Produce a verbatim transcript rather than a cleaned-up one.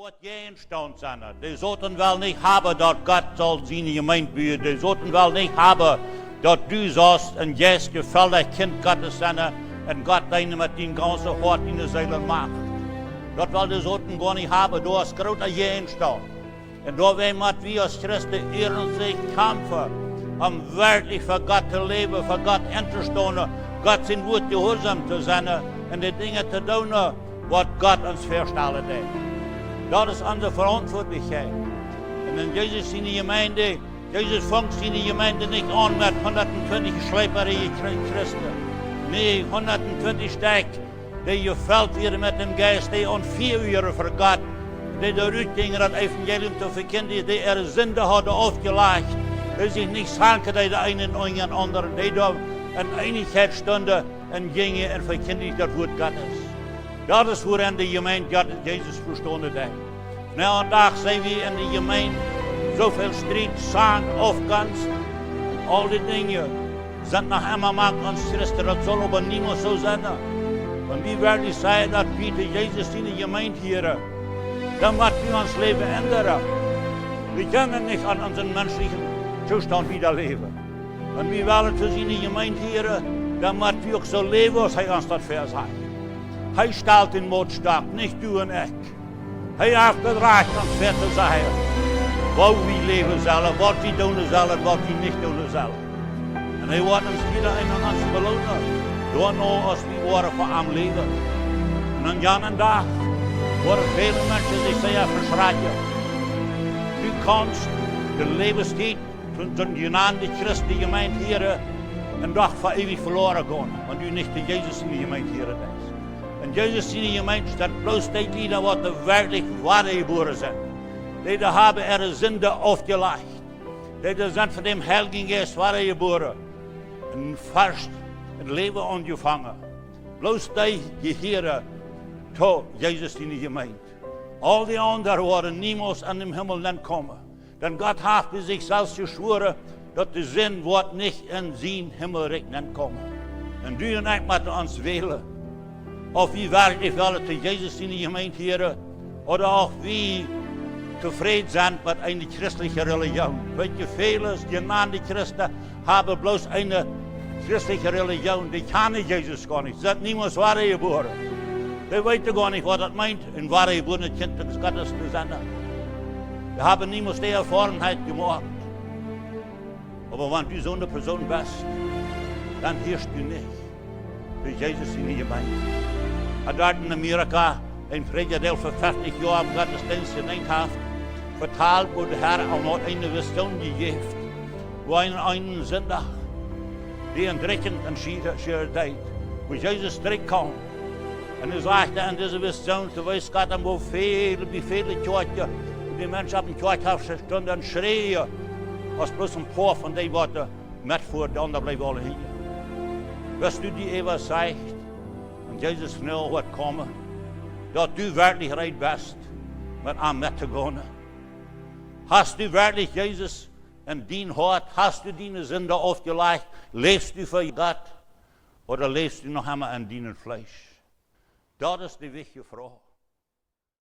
Waut jäajenstaunt sennen. De Soton well nich haben, daut Gott saul siene Jemeent buen. De Soton well nich haben, daut du saust een jeistjefelltet Kjint Gottes sennen un Gott deenen met dien gaunzet Hoat, diene Seel un Macht. Daut well de Soton goanich haben. Du hast groota Jäajenstaunt. Un doawäajen mott wie aus Christen iernstlich kjamfen, om werkjlich fa Gott to läwen, fa Gott entostonen, Gott sien Wuat jehuarsom to sennen un de Dinja to doonen, waut Gott ons väastalen deit. Daut es onse Veauntwuatlichkjeit. Un en Jesus siene Jemeent, Jesus funk siene Jemeent nich aun met hundatentwintich schleeparje Chri-, Christen. Nä, hundatentwintich Stekj, dee jefelt wieren met däm Jeist, dee aun Fia wieren fa Gott, dee doa rut jinjen, daut Evangelium to vekjindjen, dee äare Sinden hauden aufjelajcht, dee sikj nich zanken deeden, de eena unja dän aundren, dee doa en Eenichkjeit stunden un jinjen un vekjindjen daut Wuat Gottes. Daut es, wuarenn de Jemeent Gott, Jesus vestonen deit. Nu, vondoag seenen wie en de Jemeent soo väl Striet, Zank, Aufgonst, aul dee Dinja sent noch emma mank ons Christen. Daut saul oba niemols soo sennen. Wan wie werkjlich sajen, daut wie to Jesus siene Jemeent hieren, dan mott wie ons Läwen endren. Wie kjennen nich aun onsen menschlichen Toostaunt wieda läwen. Wan wie wellen to siene Jemeent hieren, dan mott wie uk soo läwen, aus hee ons daut väasajcht. Hee stalt dän Mootstock, nich du un ekj. Hee haft daut Rajcht, ons väatosajen, woo wie läwen sellen, waut wie doonen sellen, waut wie nich doonen sellen. Un hee woat ons, jieda eena von ons, beloonen, doano, aus wie woaren fa am läwen. Un aun janen Dach woaren väle Menschen sikj sea veschrakjen. Du kaust de Läwenstiet von soone jenande Christenjemeent hieren un doch fa eewich veloaren gonen, wan du nich to Jesus siene Jemeent hieren deist. En Jesus siene Jemeent sent bloos dee Jlieda, waut werkjlich wadajebuaren sent. Dee haben äare Sinden aufjelajcht. Dee sent von däm Heiljen Jeist wadajebuaren un fast daut Läwen aunjefongen. Bloos dee jehieren to Jesus siene Jemeent. Aul dee aundre woaren niemols aun dän Himmel nenkomen. Dan Gott haft bie sikj selfst jeschwoaren, daut de Sind woat nich en sien Himmelrikj nenkomen. Un du un ekj motten ons wälen, auf wie werkjlich wellen to Jesus siene Jemeent hieren, ooda auf wie tofräd sent met eene christelje Relijoon. Weetst, väle jenande Christen haben bloos eene christelje Relijoon. Dee kjanen Jesus goanich. Sent niemols wadajebuaren. Dee weeten goanich, waut daut meent, een wadajebuarenet Kjint Gottes to sennen. Dee haben niemols dee Erfoarenheit jemoakt. Oba wan du soone Persoon best, dan hieescht du nich to Jesus siene Jemeent. Doa en Amerika, een Prädja, dee fa feftich Joa em Gottesdeenst jedeent haft, vetalt, woo de Herr am haud eene Visioon jejäft, woo eena eenen Sindach, dee een Drekjen en Schiet, Schiet deed, woo Jesus trigjkjeem. Un hee sajcht en dise Visioon, doa wia Gott, un woo väl, woo väl Kjoakjen, woo dee Menschen opp dän Kjoakjhoff stunden un schräajen, aus bloos een poa von dee, waut metfoaren, de aundre bleewen aule hinjen. Best du die äwasajcht, un Jesus nu woat komen, daut du werkjlich reed best, met am mettogonen? Hast du werkjlich Jesus en dien Hoat? Hast du diene Sinden aufjelajcht? Läfst du fa Gott? Ooda läfst du noch emma en dienem Fleesch? Daut es de wichtje Froag.